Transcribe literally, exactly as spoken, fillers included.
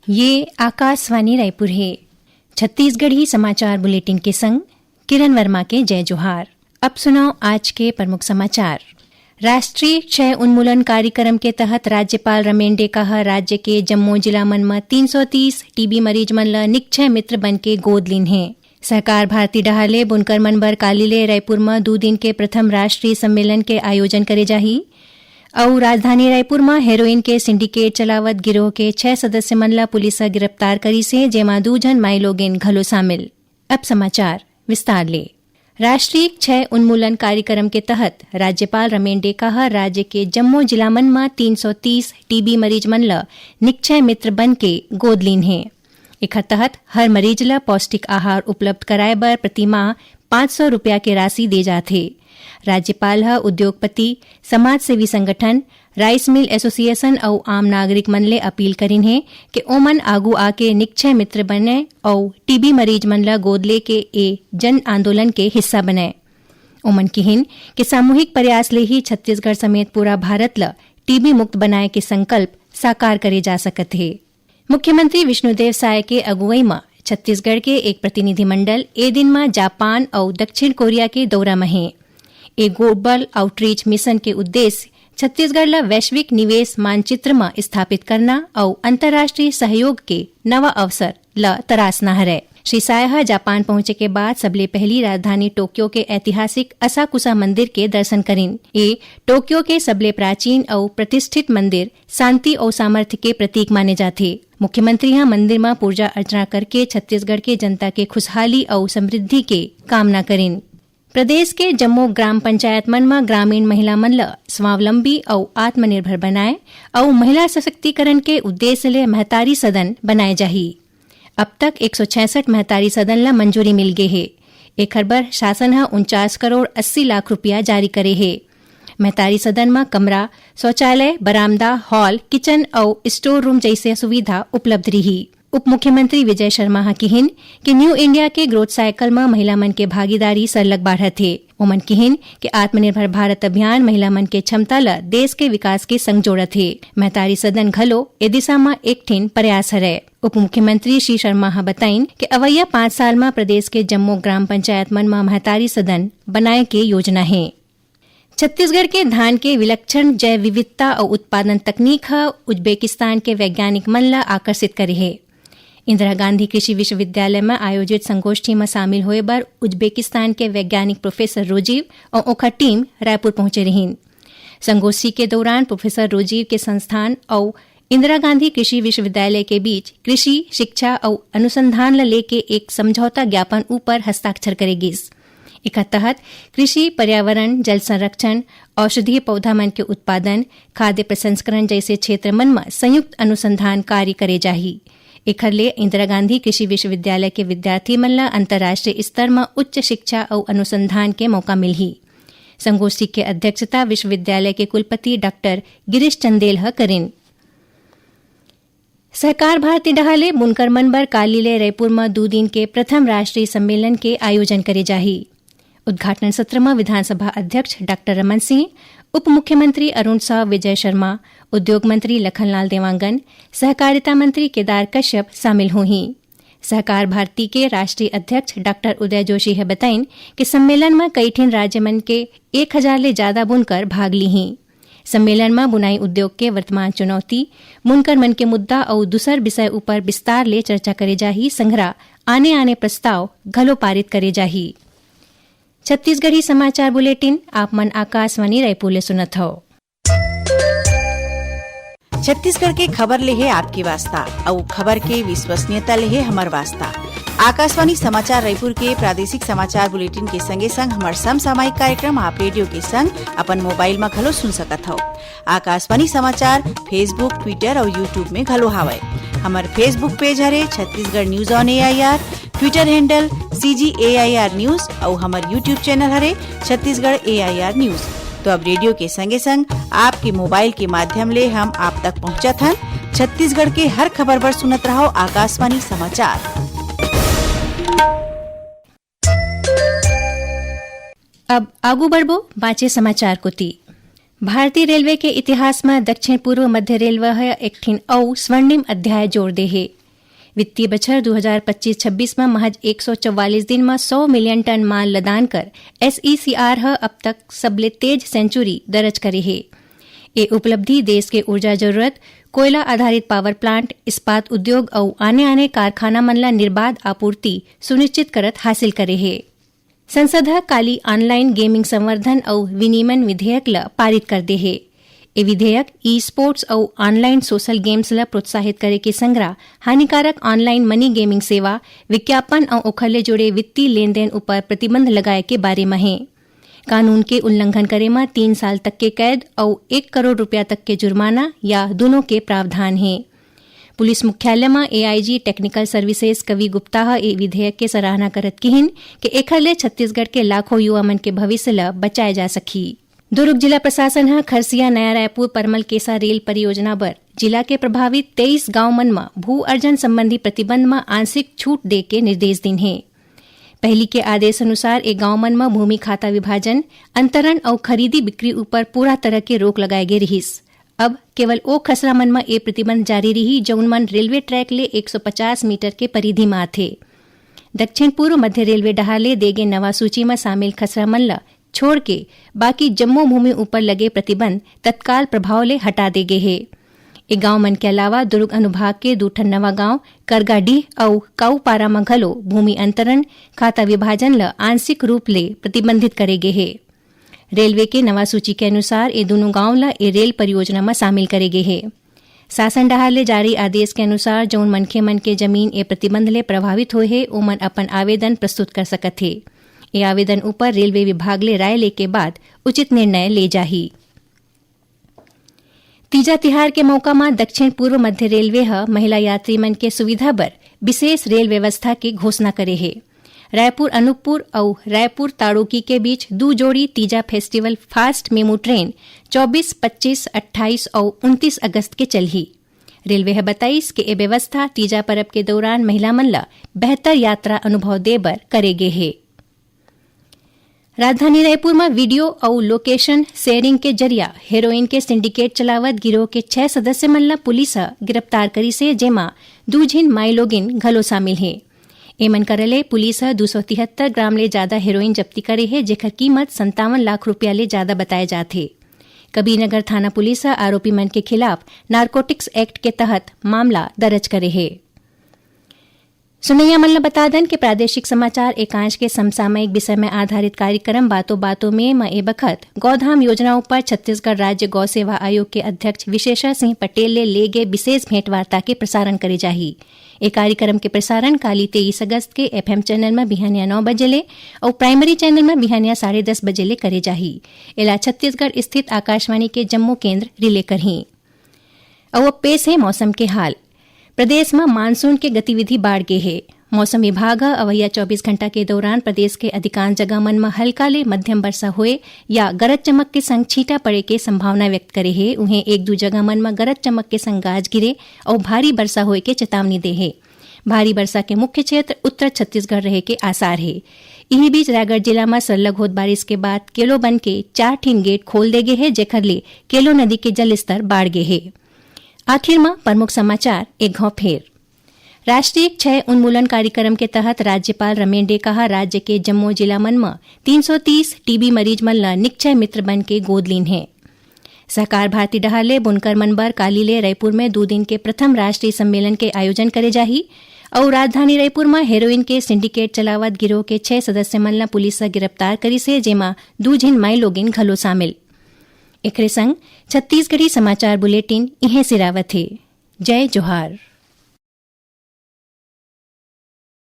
ये आकाशवाणी रायपुर हे। छत्तीसगढ़ी समाचार बुलेटिन के संग किरण वर्मा के जय जोहार। अब सुनव आज के प्रमुख समाचार। राष्ट्रीय क्षय उन्मूलन कार्यक्रम के तहत राज्यपाल रमेन डेका ह राज्य के जम्मो जिला मन म तीन सौ तीस टीबी मरीज मन ल निक्षय मित्र बन के गोद लीन हे। सहकार भारती डहार ले बुनकर मन बर काली ले रायपुर म दू दिन के प्रथम राष्ट्रीय सम्मेलन के आयोजन करे जाही। अउ राजधानी रायपुर म हेरोइन के सिंडिकेट चलावत गिरोह के छह सदस्य मन ल पुलिस ह गिरफ्तार करिस हे, जेमा दू झन माईलोगिन घलो शामिल। अब समाचार विस्तार ले। राष्ट्रीय क्षय उन्मूलन कार्यक्रम के तहत राज्यपाल रमेन डेका ह राज्य के जम्मो जिला मन म तीन सौ तीस टीबी मरीज मन ल निक्षय मित्र बन के गोद लीन हे। एखर तहत हर मरीज ल पौष्टिक आहार उपलब्ध कराए बर प्रति माह पाँच सौ रुपया के राशि दे जाथे। राज्यपाल ह उद्योगपति, समाजसेवी संगठन, राइस मिल एसोसिएशन अउ आम नागरिक मन ले अपील करिन हे कि ओमन आगू आके निक्षय मित्र बनय अउ टीबी मरीज मन ल गोद लेके ए जन आंदोलन के हिस्सा बनय। ओमन किहिन कि सामूहिक प्रयास ले ही छत्तीसगढ़ समेत पूरा भारत ल टीबी मुक्त बनाए के संकल्प साकार करे जा सकत हे। मुख्यमंत्री विष्णुदेव साय के अगुवई म छत्तीसगढ़ के एक प्रतिनिधिमंडल ए दिन म जापान अउ दक्षिण कोरिया के दौरा म हे। ए ग्लोबल आउटरीच मिशन के उद्देश्य छत्तीसगढ़ ल वैश्विक निवेश मानचित्र म स्थापित करना अउ अंतर्राष्ट्रीय सहयोग के नवा अवसर ल तराशना हरय। श्री साय ह जापान पहुंचे के बाद सबले पहली राजधानी टोक्यो के ऐतिहासिक असाकुसा मंदिर के दर्शन करिन। ए टोक्यो के सबले प्राचीन अउ प्रतिष्ठित मंदिर शांति अउ सामर्थ्य के प्रतीक माने जाथे। मुख्यमंत्री ह मंदिर म पूजा अर्चना करके छत्तीसगढ़ के जनता के खुशहाली अउ समृद्धि के कामना करिन। प्रदेश के जम्मो ग्राम पंचायत मन म ग्रामीण महिला मन ल स्वावलंबी अउ आत्मनिर्भर बनाए अउ महिला सशक्तिकरण के उद्देश्य ले महतारी सदन बनाए जाही। अब तक एक सौ छियासठ महतारी सदन ल मंजूरी मिल गे हे। एखर बर शासन ह उनचास करोड़ अस्सी लाख रुपया जारी करे हे। महतारी सदन म कमरा, शौचालय, बरामदा, हॉल, किचन अउ स्टोर रूम जइसे सुविधा उपलब्ध रिही। उप मुख्यमंत्री विजय शर्मा ह किहिन कि न्यू इंडिया के ग्रोथ साइकिल म महिला मन के भागीदारी सरलग बाढ़त हे। ओमन किहिन कि आत्मनिर्भर भारत अभियान महिला मन के क्षमता ल देश के विकास के संग जोड़त हे। महतारी सदन घलो ए दिशा म एक ठिन प्रयास हरय। उप मुख्यमंत्री श्री शर्मा ह बताइन कि अवइया पाँच साल म प्रदेश के जम्मो ग्राम पंचायत मन म महतारी सदन बनाए के योजना हे। छत्तीसगढ़ के धान के विलक्षण जैव विविधता अउ उत्पादन तकनीक ह उज्बेकिस्तान के वैज्ञानिक मन ल आकर्षित करे हे। इंदिरा गांधी कृषि विश्वविद्यालय म आयोजित संगोष्ठी म शामिल होए बर उज्बेकिस्तान के वैज्ञानिक प्रोफेसर रोजीव अउ ओखर टीम रायपुर पहुंचे रिहीन। संगोष्ठी के दौरान प्रोफेसर रोजीव के संस्थान अउ इंदिरा गांधी कृषि विश्वविद्यालय के बीच कृषि, शिक्षा अउ अनुसंधान ल लेके एक समझौता ज्ञापन ऊपर हस्ताक्षर करे गिस। एकर तहत कृषि, पर्यावरण, जल संरक्षण, औषधीय पौधा मन के उत्पादन, खाद्य प्रसंस्करण जइसे क्षेत्र मन म संयुक्त अनुसंधान कार्य करे जाही। एखर ले इंदिरा गांधी कृषि विश्वविद्यालय के विद्यार्थी मन ल अंतर्राष्ट्रीय स्तर म उच्च शिक्षा अउ अनुसंधान के मौका मिलही। संगोष्ठी के अध्यक्षता विश्वविद्यालय के कुलपति डॉक्टर गिरीश चंदेल ह करिन। सहकार भारती डहार ले बुनकर मन बर काली ले रायपुर म दू दिन के प्रथम राष्ट्रीय सम्मेलन के आयोजन करे जाही। उद्घाटन सत्र म विधानसभा अध्यक्ष डॉक्टर रमन सिंह, उप मुख्यमंत्री अरुण साव, विजय शर्मा, उद्योग मंत्री लखनलाल देवांगन, सहकारिता मंत्री केदार कश्यप शामिल होही। सहकार भारती के राष्ट्रीय अध्यक्ष डॉक्टर उदय जोशी ह बताइन कि सम्मेलन म कई ठिन राज्य मन के एक हजार ले जादा बुनकर भाग लीही। सम्मेलन म बुनाई उद्योग के वर्तमान चुनौती, बुनकर मन के मुद्दा अउ दूसर विषय ऊपर विस्तार ले चर्चा करे जाही। संघरा आने-आने प्रस्ताव घलो पारित करे जाही। छत्तीसगढ़ी समाचार बुलेटिन आप मन आकाशवाणी रायपुर ले सुनत हव। छत्तीसगढ़ के खबर ले हे आपके वास्ता, अउ खबर के विश्वसनीयता ले हे हमर वास्ता। आकाशवाणी समाचार रायपुर के प्रादेशिक समाचार बुलेटिन के संगे संग हमर समसामयिक कार्यक्रम आप रेडियो के संग अपन मोबाइल म घलो सुन सकत हव। आकाशवाणी समाचार Facebook, Twitter अउ YouTube में घलो हावय। हमर Facebook पेज हरे Chhattisgarh news on AIR, Twitter handle CG AIR news अउ हमर YouTube चैनल हरे छत्तीसगढ़ एआईआर न्यूज। तो अब रेडियो के संगे संग आपके मोबाइल के माध्यम ले हम आप तक पहुंचत हन। छत्तीसगढ़ के हर खबर बर सुनत रहव आकाशवाणी समाचार। अब आगू बढ़बो बांचे समाचार कोती। भारतीय रेलवे के इतिहास म दक्षिण पूर्व मध्य रेलवे ह एक ठिन अउ स्वर्णिम अध्याय जोड़ दे हे। वित्तीय बछर दू हजार पच्चीस छब्बीस म महज एक सौ चौवालीस दिन म सौ मिलियन टन माल लदान कर एसईसीआर ह अब तक सबले तेज सेंचुरी दर्ज करे हे। ए उपलब्धि देश के ऊर्जा जरूरत, कोयला आधारित पावर प्लांट, इस्पात उद्योग अउ आने-आने कारखाना मन ल निर्बाध आपूर्ति सुनिश्चित करत हासिल करे हे। संसद ह काली ऑनलाइन गेमिंग संवर्धन अउ विनियमन विधेयक ल पारित कर दे हे। ए विधेयक ई स्पोर्ट्स अउ ऑनलाइन सोशल गेम्स ल प्रोत्साहित करे के संघरा हानिकारक ऑनलाइन मनी गेमिंग सेवा, विज्ञापन अउ ओखर ले जुड़े वित्तीय लेन-देन ऊपर प्रतिबंध लगाए के बारे म हे। कानून के उल्लंघन करे म तीन साल तक के कैद अउ एक करोड़ रुपया तक के जुर्माना या दूनों के प्रावधान हे। पुलिस मुख्यालय म एआईजी टेक्निकल सर्विसेज कवि गुप्ता ह ए विधेयक के सराहना करत किहिन कि एखर ले छत्तीसगढ़ के लाखों युवा मन के भविष्य ल बचाए जा सकही। दुर्ग जिला प्रशासन ह खरसिया नया रायपुर परमल केसा रेल परियोजना बर जिला के प्रभावित तेईस गांव मन म भू अर्जन संबंधी प्रतिबंध म आंशिक छूट दे के निर्देश दिन हे। पहिली के आदेश अनुसार ए गांव मन म भूमि खाता विभाजन, अंतरण अउ खरीदी बिक्री ऊपर पूरा तरह के रोक लगाए गे रिहिस। अब केवल ओ खसरा मन म ए प्रतिबंध जारी रिही, जउन मन रेलवे ट्रैक ले एक सौ पचास मीटर के परिधि म आथे। दक्षिण पूर्व मध्य रेलवे डहार ले दे गे नवा सूची म शामिल खसरा मन ल छोड़ के बाकी जम्मो भूमि ऊपर लगे प्रतिबंध तत्काल प्रभाव ले हटा दे गे हे। ए गांव मन के अलावा दुर्ग अनुभाग के दू ठन नवा गांव करगाडीह अउ काऊपारा म घलो भूमि अंतरण, खाता विभाजन ल आंशिक रूप ले प्रतिबंधित करे गे हे। रेलवे के नवा सूची के अनुसार ए दूनों गांव ल ए रेल परियोजना म शामिल करे गे हे। शासन डहार ले जारी आदेश के अनुसार जउन मनखे मन के जमीन ए प्रतिबंध ले प्रभावित होए हे, ओमन अपन आवेदन प्रस्तुत कर सकत हे। ए आवेदन ऊपर रेलवे विभाग ले राय लेके बाद उचित निर्णय ले जाही। तीजा तिहार के मौका म दक्षिण पूर्व मध्य रेलवे ह महिला यात्री मन के सुविधा बर विशेष रेल व्यवस्था के घोषणा करे हे। रायपुर अनूपपुर अउ रायपुर ताड़ोकी के बीच दू जोड़ी Teeja festival fast MEMU train चौबीस, पच्चीस, अट्ठाईस अउ उनतीस अगस्त के चलही। रेलवे ह बताइस कि ए व्यवस्था तीजा परब के दौरान महिला मन ल बेहतर यात्रा अनुभव दे बर करे गे हे। राजधानी रायपुर म वीडियो अउ लोकेशन शेयरिंग के जरिया हेरोइन के सिंडिकेट चलावत गिरोह के छह सदस्य मन ल पुलिस ह गिरफ्तार करिस हे, जेमा दू झिन माईलोगिन घलो शामिल हे। एमन करा ले पुलिस ह दू सौ तिहत्तर ग्राम ले जादा हेरोइन जब्ती करे हे, जेकर कीमत संतावन लाख रुपया ले जादा बताए जात हे। कबीरनगर थाना पुलिस ह आरोपी मन के खिलाफ नारकोटिक्स एक्ट के तहत मामला दर्ज करे हे। सुनैया मन ल बता दन कि प्रादेशिक समाचार एकांश के समसामयिक विषय में आधारित कार्यक्रम बातों बातों में म ए बखत गौधाम योजना ऊपर छत्तीसगढ़ राज्य गौ सेवा आयोग के अध्यक्ष विशेषा सिंह पटेल ले ले गए विशेष भेंट वार्ता के प्रसारण करे जाही। ए कार्यक्रम के प्रसारण काली तेईस अगस्त के एफएम चैनल म बिहानिया नौ बजे ले अउ प्राइमरी चैनल म बिहानिया साढ़े दस बजे ले करे जाही। एला छत्तीसगढ़ स्थित आकाशवाणी के जम्मो केंद्र रिले करही। अउ अब पेश हे मौसम के हाल। प्रदेश म मानसून के गतिविधि बाढ़ गे हे। मौसम विभाग ह अवइया चौबीस घंटा के दौरान प्रदेश के अधिकांश जगह मन म हल्का ले मध्यम वर्षा होए या गरज चमक के संग छींटा पड़े के संभावना व्यक्त करे हे। उहें, एक दू जगह मन म गरज चमक के संग गाज गिरे अउ भारी वर्षा होए के चेतावनी दे हे। भारी वर्षा के मुख्य क्षेत्र उत्तर छत्तीसगढ़ रहे के आसार हे। इही बीच, रायगढ़ जिला म सरलग होत बारिश के बाद केलो बंध के चार ठिन गेट खोल दे गे हे, जेखर ले केलो नदी के जलस्तर बाढ़ गे हे। आखिर म प्रमुख समाचार एक घौं फेर। राष्ट्रीय क्षय उन्मूलन कार्यक्रम के तहत राज्यपाल रमेन डेका ह राज्य के जम्मो जिला मन म तीन सौ तीस टीबी मरीज मन ल निक्षय मित्र बन के गोद लीन हे। सहकार भारती डहार ले बुनकर मन बर काली ले रायपुर में दू दिन के प्रथम राष्ट्रीय सम्मेलन के आयोजन करे जाही अउ राजधानी रायपुर म हेरोइन के सिंडिकेट चलावत गिरोह के छह सदस्य मन ल पुलिस ह गिरफ्तार करिस हे, जेमा दू झिन माईलोगिन घलो शामिल। एकरे संग छत्तीसगढ़ी समाचार बुलेटिन इहें सिरावत हे। जय जोहार।